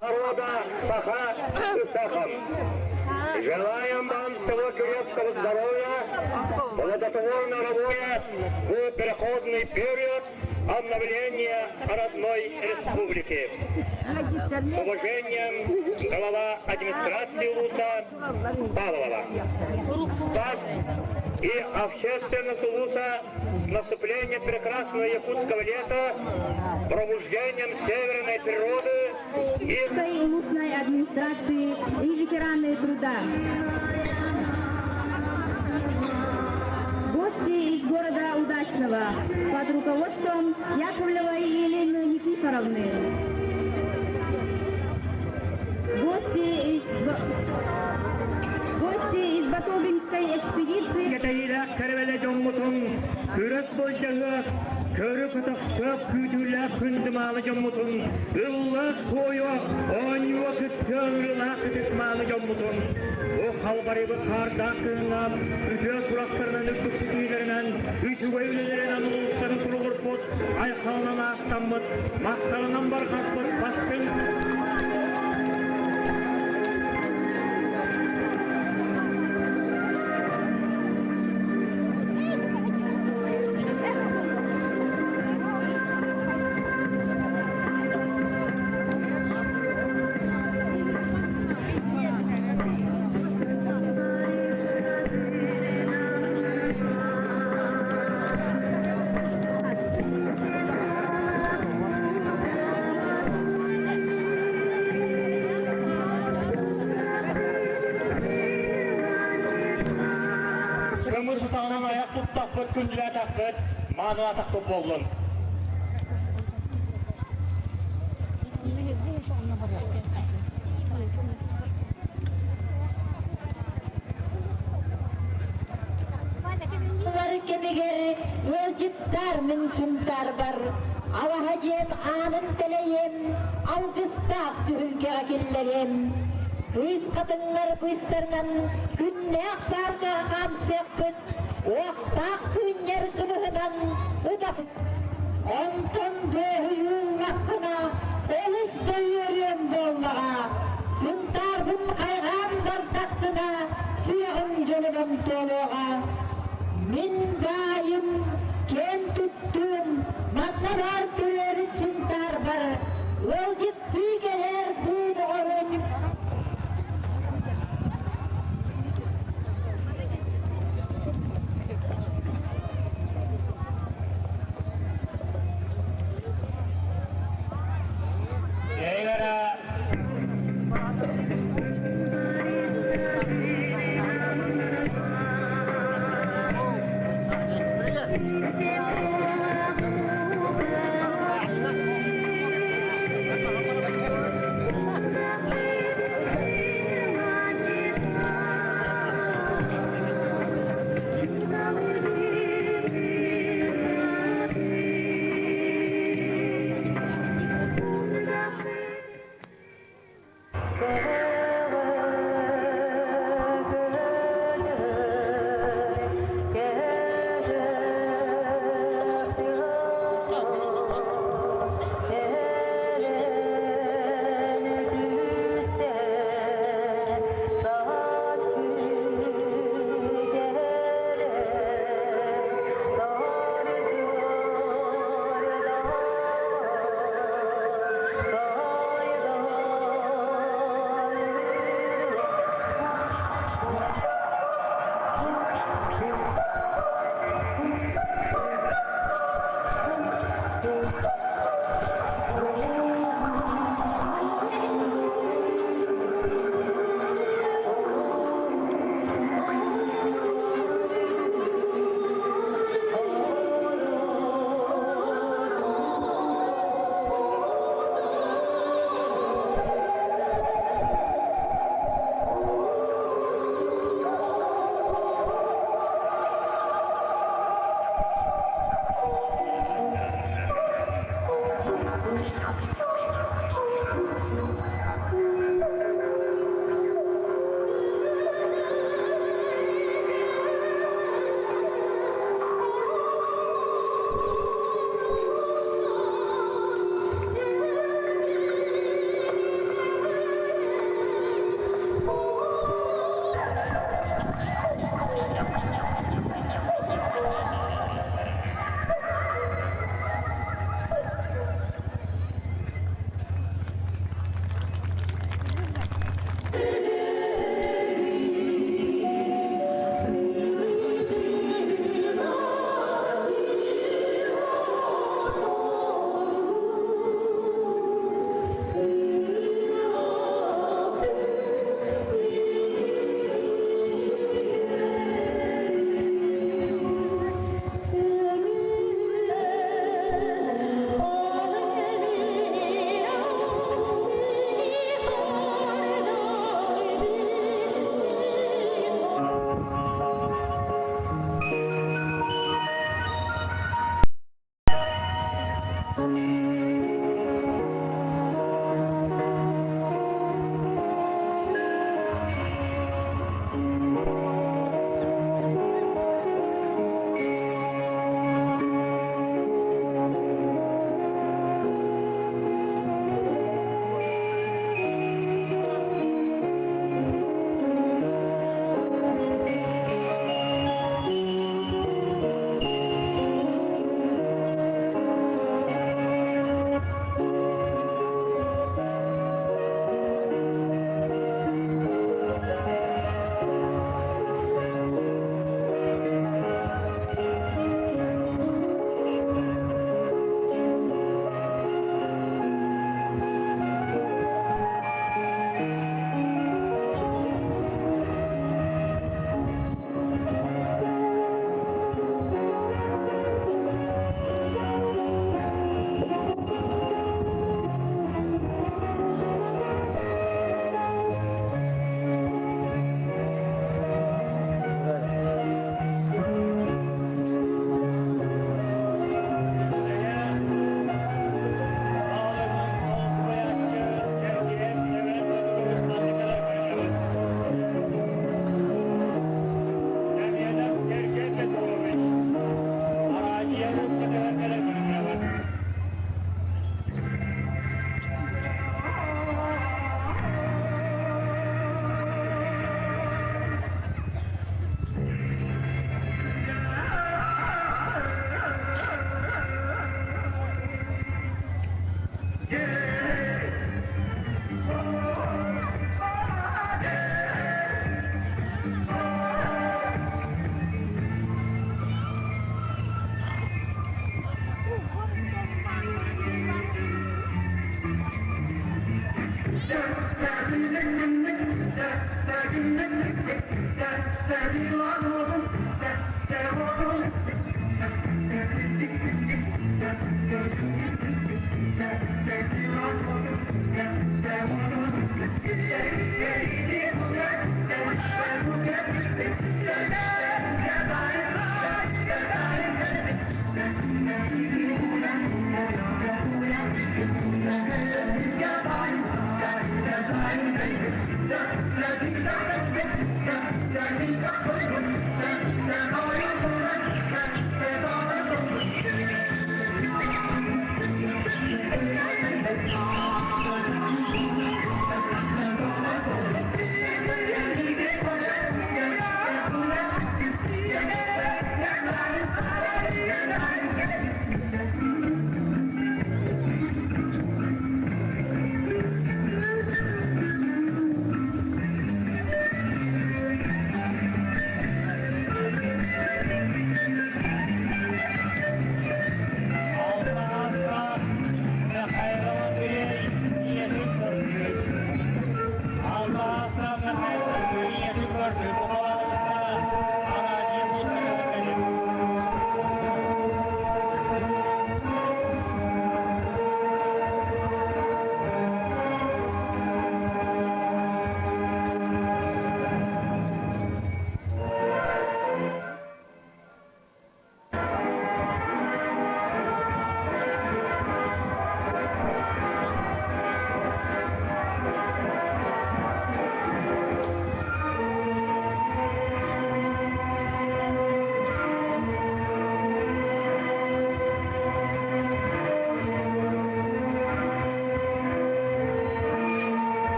Народа Саха и Сахам. Желаем вам всего крепкого здоровья, плодотворной работы в переходный период обновления родной республики. С уважением, глава администрации УЛУСа Павлова. Вас и общественность УЛУСа с наступлением прекрасного якутского лета, пробуждением северной природы и... Улусной администрации и ветераны труда. Гости из города Удачного под руководством Яковлевой Елены Никифоровны. Гости из, гости из Батобинской экспедиции. Кэтэйилээх кэрэвэлэ дьоммутун, күрэс былдьаһыах, көрү көтөхтөөх күүтүүлээх күндү-мааны дьоммутун, ыллаах туойуох, оонньуох үттүө-ыҥырыылаах ытык-мааны дьоммутун, бу халбарыйбыт хаардаах кыһыҥҥа үтүө сурахтарынан үрдүк ситиилэринэн, үчүгэй үлэлэринэн улуустарын туругурбут, айхалынан ааттаммыт, махталынан барҕаспыт бастыҥ Көмүс утаҕынан айах туттахпыт, күндүлээтэхпит, маанылаатахпыт буоллун. Кэмигэр ыалдьыттар мин сунтаарбар алаһа дьиэм аанын тэлэйиэм, алгыстаах түһүлгэҕэ киллэриэм. Кыыс хатыҥнар быыстарынан күннээх пааркаҕа хаамсыахпыт, уохтаах кыынньар кыбыһынан ытах. Онтон дуоһуйууллаххына олус да үөрүөм буоллаҕа. Сунтаарбын хайҕаан бардаххына сүрэҕим дьолунан туолуоҕа. Мин баайым, киэн туттуум, манна баар төрөөбүт Сунтаарбар ыалдьыттыы кэлээр дуу доҕорум. Эйгара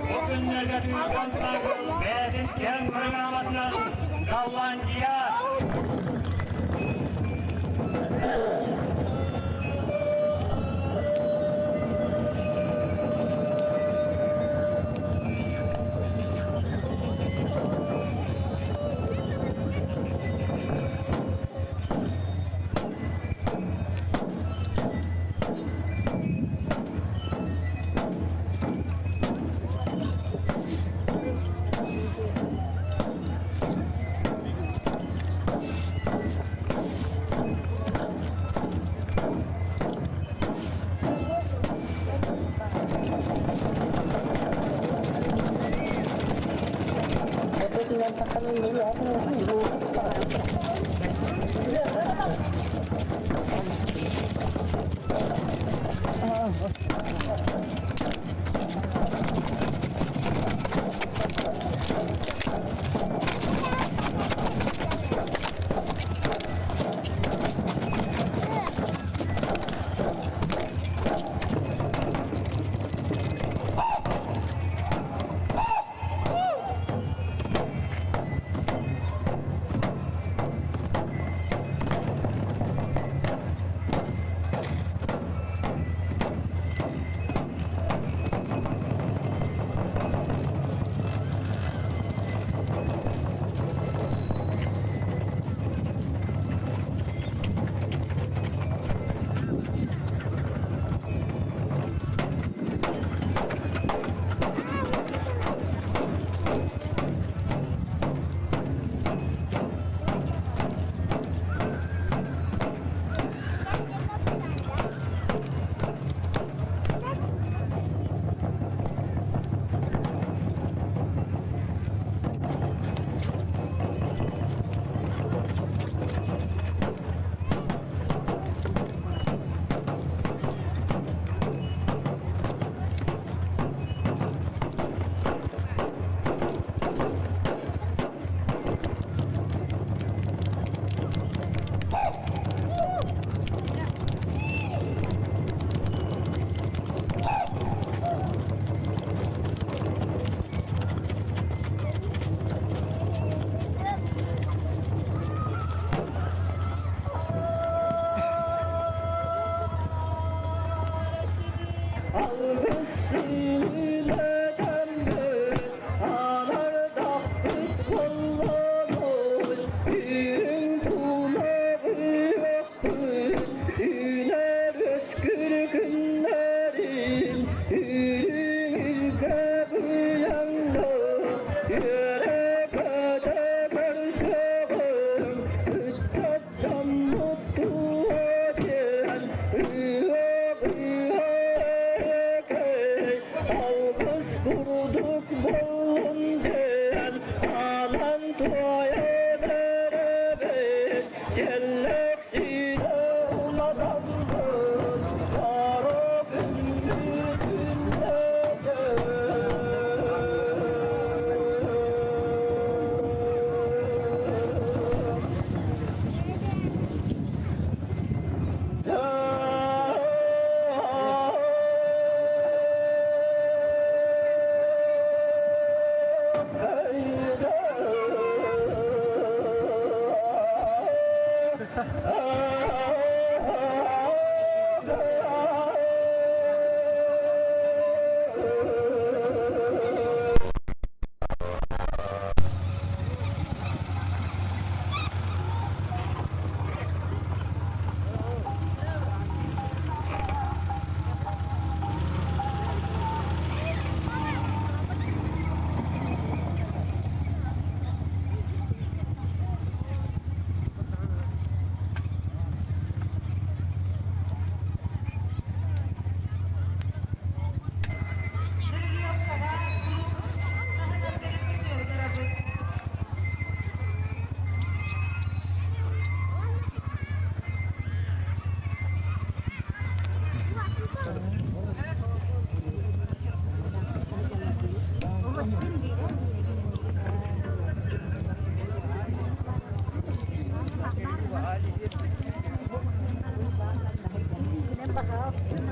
Бу күннэргэ Түүркан бэйэтин киэҥ программатынан Голландия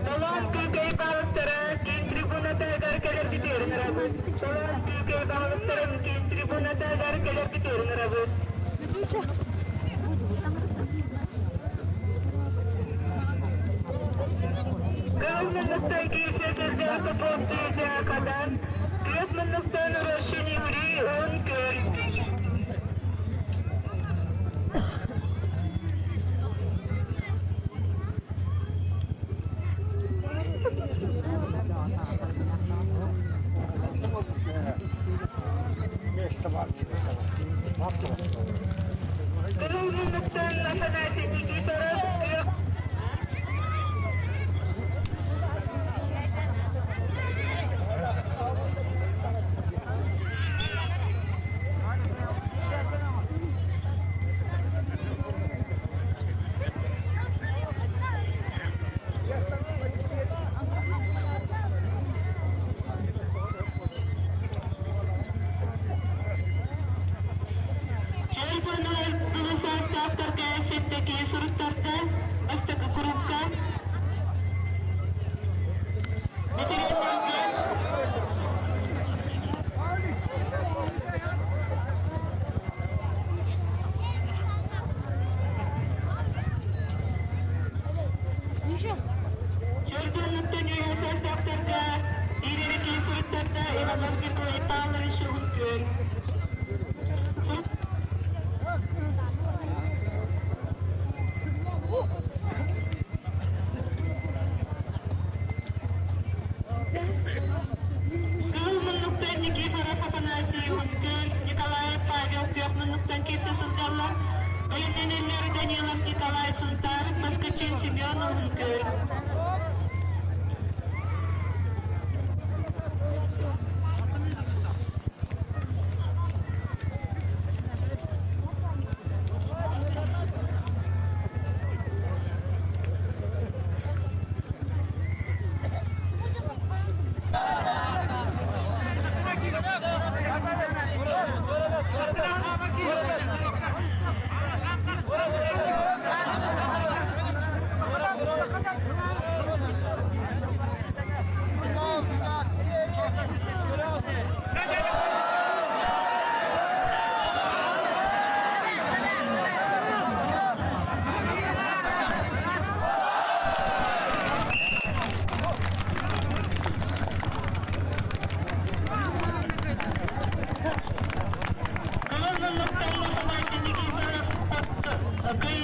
Толоон Күүкэй баһылыктара киин трибунатыгар кэлэргитигэр ыҥырабыт. Толоон Күүкэй баһылыктарын киин трибунатыгар кэлэргитигэр ыҥырабыт. Кыыл муннуктан киирсэ сылдьар Попов Хадан, күөх муннуктан Рощин Юрий Уһун Күөл. Кыыл муннуктан Афанасий Никифоров, күөх Чөргөнүгэр тылы саастаахтарга сэттэ суруттарда бастакы курупка ветераннарга Чөргөннүктэн үөһэ саастаахтарга биир суруттарда Иванов Григорий Павлович Уһун Күөл. Кыһыл муннуктан Никифоров Афанасий Уһун-Күөл, Николаев Павел Күөх муннуктан киирсэ сылдьаллар. Бэлэмнэнэллэр Данилов Николай Сунтар, Москвичин Семен Уһун-Күөл. Кыһыл муннуктан Афанасий Никифоров Кый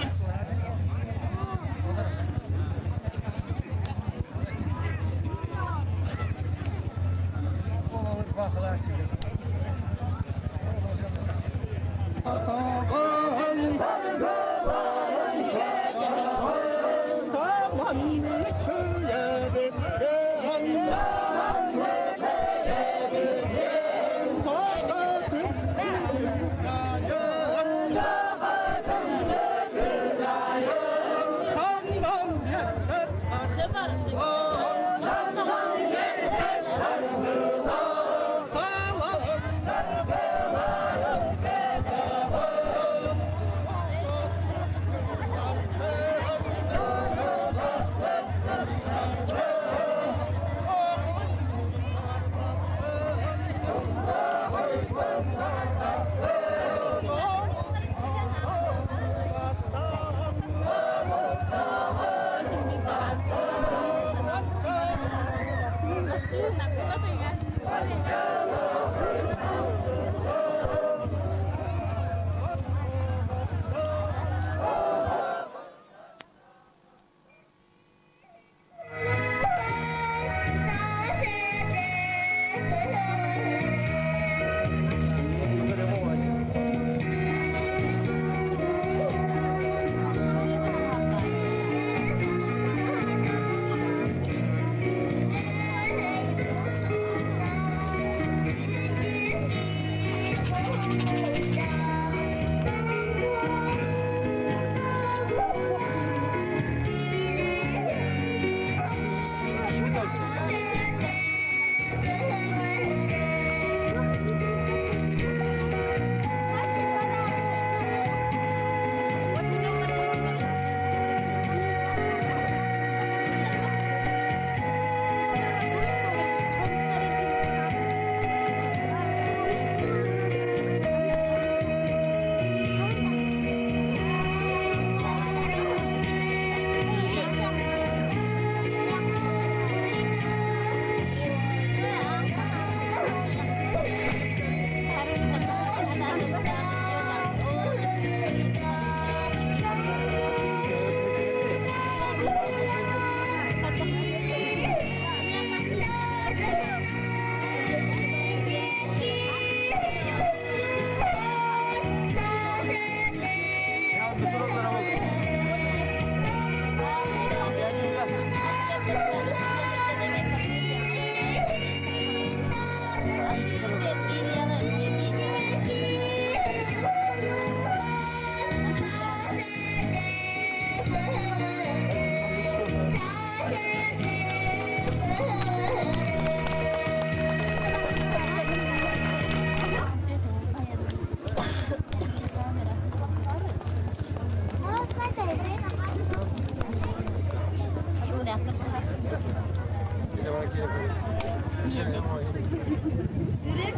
Ырыа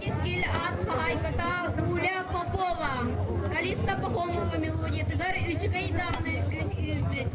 Кэскил аат хаһаайката Уля Попова. Калиста Пахомова мелодиятыгар үчүгэй даҕаны күн үүммүт.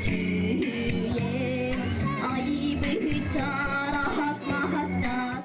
Дьүһүйэн айбыт чараас мас час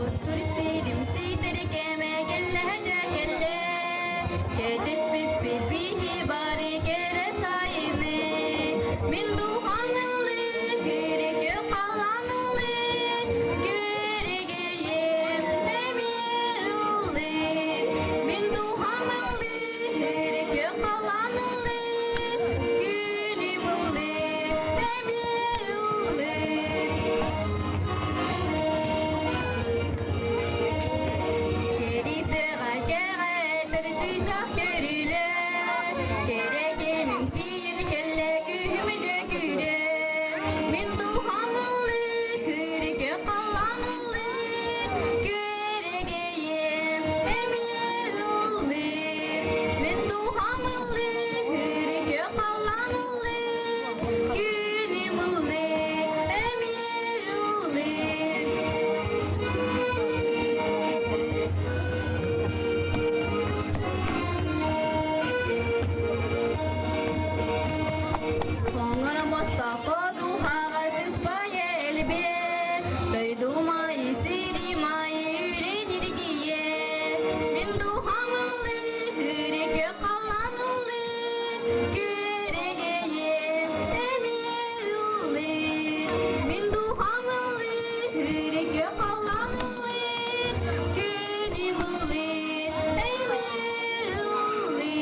Оттур сирим ситэри кэмэ кэллэһэ кэллэ, Кэтэспиппит биһи бары кэрэ сайыны. Мин дууһам ыллыы, кирике халан ыллыы, Күрэгейем эмиэ ыллыы. Мин дууһам ыллыы, кирике халан ыллыы, Күнүм ыллыы, эмиэ ыллыы. Кэритеҕэ кэҕэтэр чыычаах көрүлэ, Кэрэ кэмим тиийэн кэллэ күһүм дьэ күүрэ. Мин дууһам ыллыы, күүрүкэ халлаан ыллыы, Күөрэгэйим эмиэ ыллыыр. Мин дууһам ыллыы, күүрүкэ халлаан ыллыыр, Күнүм ыллыыр, эмиэ ыллыыр. Хоҥор мостокко дууһаҕа сыппайа элбиэ, Дойдумай, сиримай үлэ ньиргийэ. Мин дууһам ыллыы, үрүкэ халлаан ыллыыр, Күөрэгэйэ эмиэ ыллыыр. Мин дууһам ыллыыр, үрүкэ халлаан ыллыыр, Күнүм ыллыыр, эмиэ ыллыыр.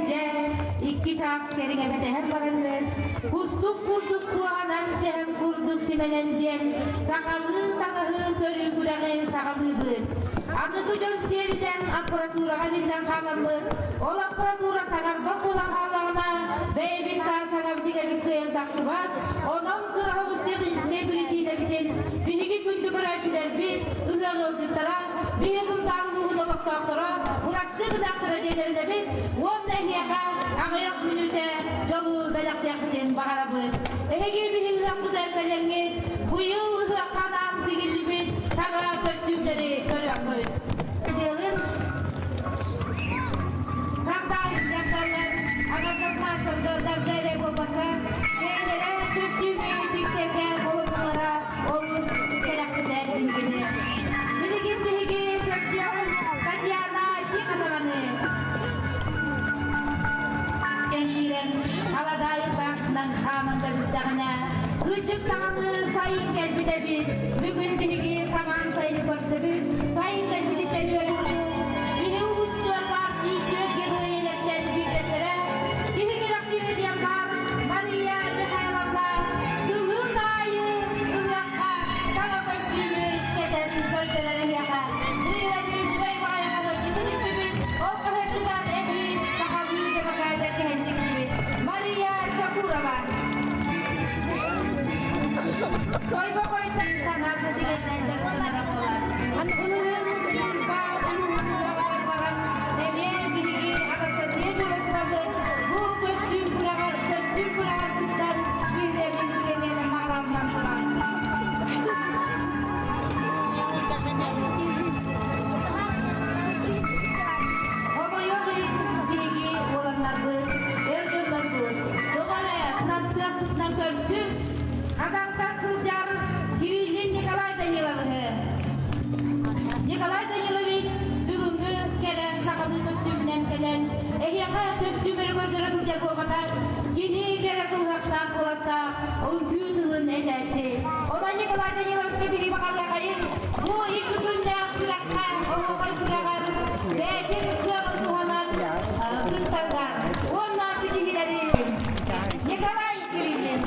Дьэ, икки чаас кэриҥэ кэтэһэн бараҥҥыт, кустук курдук куоҕанан сэһэн курдук симэнэн диэн сахалыы таҥаһы көрүү күрэҕи саҕалыыбыт. Аныгы дьон сиэринэн аппаратураҕа биллэн хааламмыт, ол аппаратура саҥарбат буолан хааллаҕына, бэйэбит да саҥабытыгар кыайан тахсыбат. Онон кыраһабыс техническэй биричиинэбитин биһиги күндү көрөөччүлэрбит, ыһыах ыалдьыттара, биһи Сунтаар улууһун олохтоохторо бырастыы гыныахтара диэн эрэнэбит уонна эһиэхэ аҕыйах мүнүүтэ дьолу бэлэхтиэхпитин баҕарабыт. Эһиги биһи ыһыахпытыгар кэлэҥҥит, быйыл ыһыахха анаан тигиллибит саҥа көстүүмнэри көрүөххүт. Дьыалын Сардаай дьахталлар аҥардас маастардарга эрэ буолбакка, бэйэлэрэ көстүүмү тиктэргэ холонуулара олус кэрэхсэтэр биһигини. Билигин биһиги көрсүөҕүҥ Татьяна Тихонованы. Кэнниирэн аладаайырбаахтынан хааман кэбистэҕинэ, кыдьык даҕаны сайын кэлбит эбит. Бүгүн биһиги самаан сайыны көрсөбүт. Сайын кэлбититтэн үөрүүбүт. Биһи улууспутугар баар 104 герой ийэлэртэн биирдэстэрэ киһи кэрэхсиирэ диэн баар Мария Михайловна сылын аайы ыһыахха саҥа көстүүмү кэтэн көрдөрөр эһиэхэ. Быйыл эмиэ үчүгэй баҕайы хаһыаччыны тиктибит, ол хаһыаччыдан эбии сахалыы дьабакаайдар кэһэн тиксибит. Мария Чакурова. Тойбохойтон таҥас тигэннэн дьарыктанара буолар. Былырыын Ньурба улууһун ыһыаҕар баран эмиэ биһиги Анастасия Чурасовабыт бу көстүүм күрэҕэр көстүүм күрэҕэр кыттан биһирэбил бириэмийэнэн наҕараадаланан турар. Хомойуох иһин биһиги уоланнарбыт, эр дьоннорбут тоҕо эрэ тыаскытынан көрсүҥ, Хатантан сылдьар Кириллин Николай Даниловиһы. Николай Данилович бүгүҥҥү кэрэ сахалыы көстүүмүнэн кэлэн, эһиэхэ көстүүмэри көрдөрө сылдьар буолбатах, кини кэрэ кылыһахтаах куоластаах үҥкүү тылын этээччи. Онон Николай Даниловичка биһиги баҕарыахайын бу икки күннээх күрэххэ, оһуохай күрэҕэр бэйэтин кыаҕын туһанан кыттарга уонна ситиһиилэри Николай Кириллин.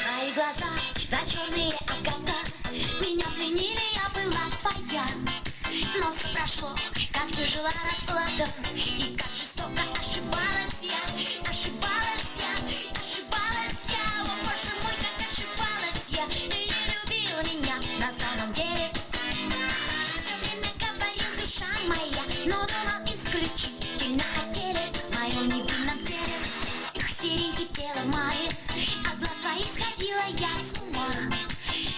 Твои глаза, да черные агата, Меня пленили, я была твоя. Но все прошло, как тяжела расплата, И как жестоко ошибалась я, ошибалась я, ошибалась я. О, боже мой, как ошибалась я, ты не любил меня на самом деле. Все время говорил душа моя, но думал исключительно о теле, моем невинном теле. Их сирень кипела в мае, от глаз твоих сходила я с ума.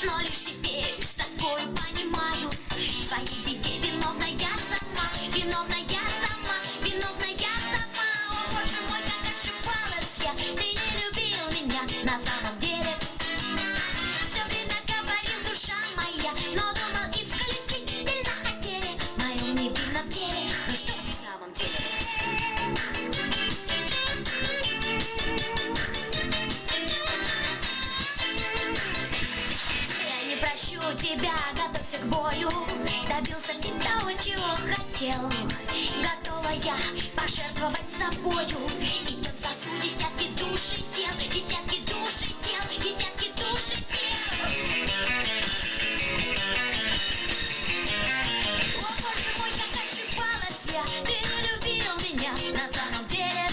Но лишь теперь с тоской понимаю, в своей беде виновна я сама, виновна я сама, виновна я сама. О, боже мой, как ошибалась я, ты не любил меня на самом деле. Все время говорил душа моя, но думал исключительно о теле, моем невинном теле. Ну что ты в самом деле? Я не прощу тебя, готовься к бою. Добился ты того, чего хотел. Готова я пожертвовать собою. И тем спасу десятки душ и тел, десятки душ и тел, десятки душ и тел. О, боже мой, как ошибалась я, ты не любил меня на самом деле.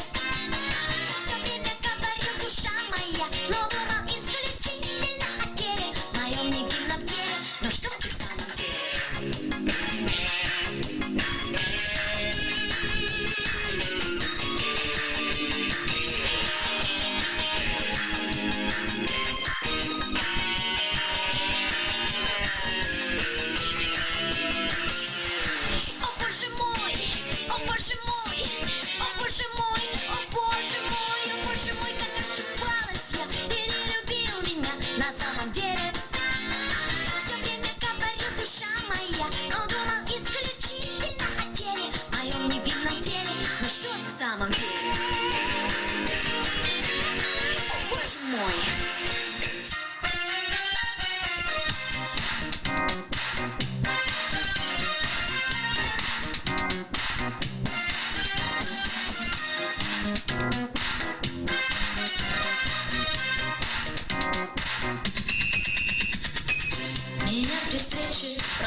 Все время говорил душа моя, но думал исключительно о теле, моем невинном теле. Ну что ты в самом деле?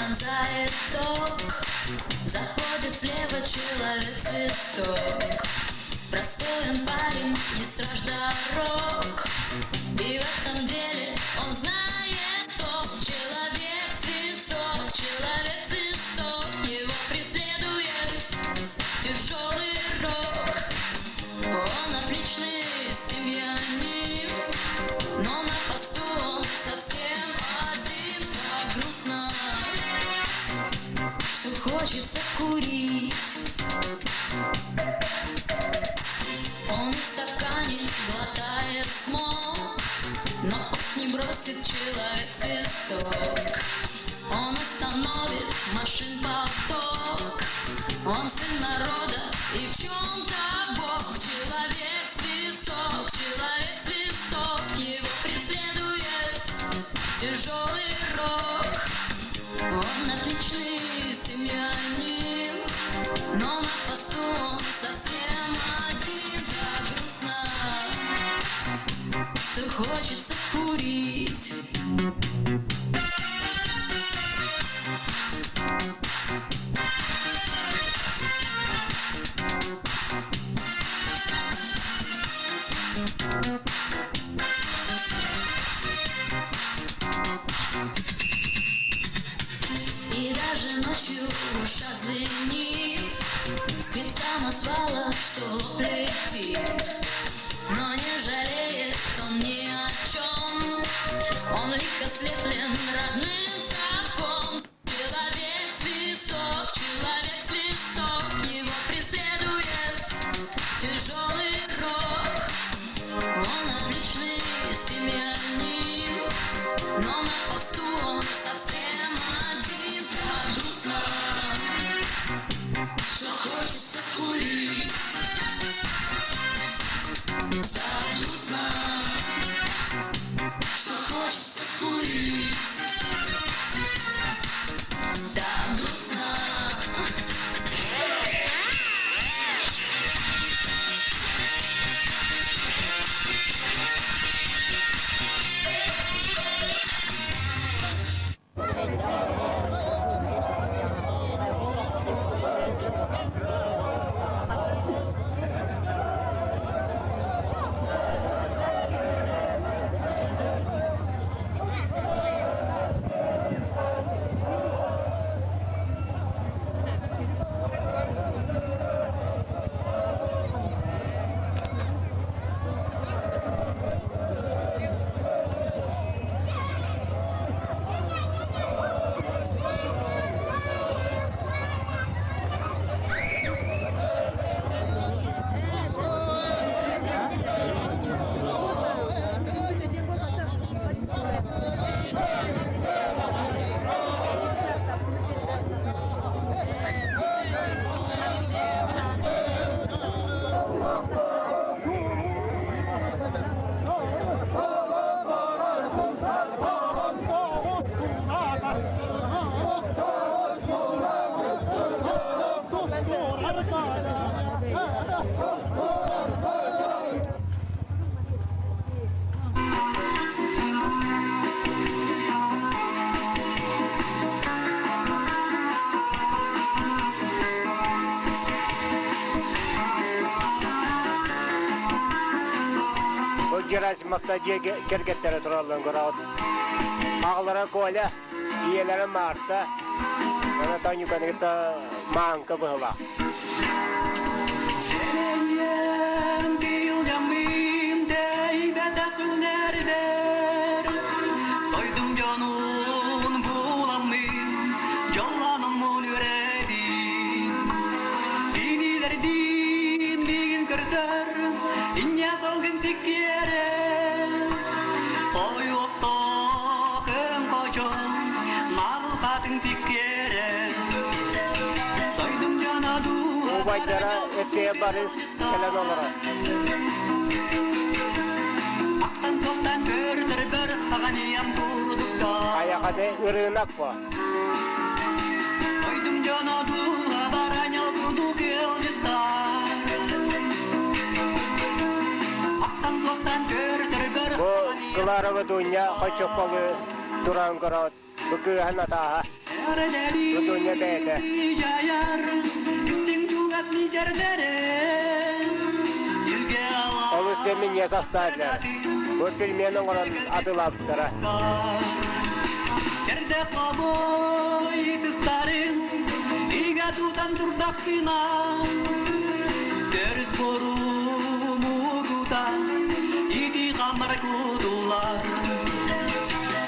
пронзает ток. Заходит слева человек-свисток. Простой он парень, не страж дорог. И в этом деле он знает толк. Человек-свисток, человек-свисток. Его преследует тяжелый рок. Он отличный семьянин, но на посту он совсем один. Так грустно, что хочется курить. Он в стакане глотает смол, но пост не бросит человек-свисток. Он остановит машин поток. Он сын народа и в чем-то бог. Человек-свисток, человек-свисток, его преследует тяжелый рок. Он отличный семьянин, но на посту он совсем один. Так грустно, что хочется курить. И даже ночью в ушах звенит скрип самосвала, что в лоб летит. Но не жалеет он ни о чем. Он лихо слеплен родным совком. Человек-свисток, человек-свисток, его преследует тяжелый рок. Он отличный семьянин, но на посту он совсем один. Так грустно, что хочется курить. Так грустно, что хочется курить. Так грустно. Бу Герасимовтар дьиэ кэргэттэрэ туралларын көрөҕүт. Аҕалара Коля, ийэлэрэ Марта, Анатолий кытта Мааҥка быһылаах. Дойдум дьонун буламмын, дьоллонуммун үөрэбин. Кинилэрдиин миигин көрдөр, инньэ салгын тиккиэрэ. Ойуоттоо көм хочо, наҕыл тиккиэрэ. Дойдум дьоно Убайдара Эфе Барыс кэлэн олорор. Ақтан тоқтан көрдір бір ағаниям курдукта. Айаҕады ырыынак бу. Дойдум дьоно дууһалара курдук ыалдьыттар. Ақтан тоқтан көрдір бір Бу Кларова Дуня хочопполы туран көрөт. Бу кыыһын атааһа. Тутунньа бэйэтэ. Олус да минньиэс астаах этилэр. Бу пельмени оҥорон атыылаабыттара.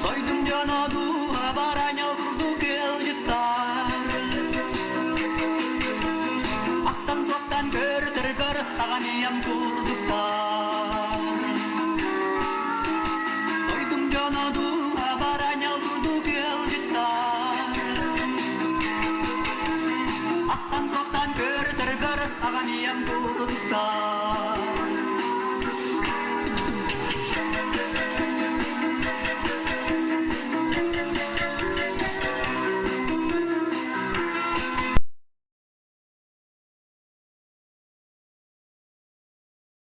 Дойдум дьоно дууһа бараньал курдук ыалдьыттар. Аттан-туохтан көрдөргөр аҕаныйам курдуктар. Дойдум дьоно дууһа бараньал курдук ыалдьыттар. Аттан-туохтан көрдөргөр аҕаныйам курдуктар.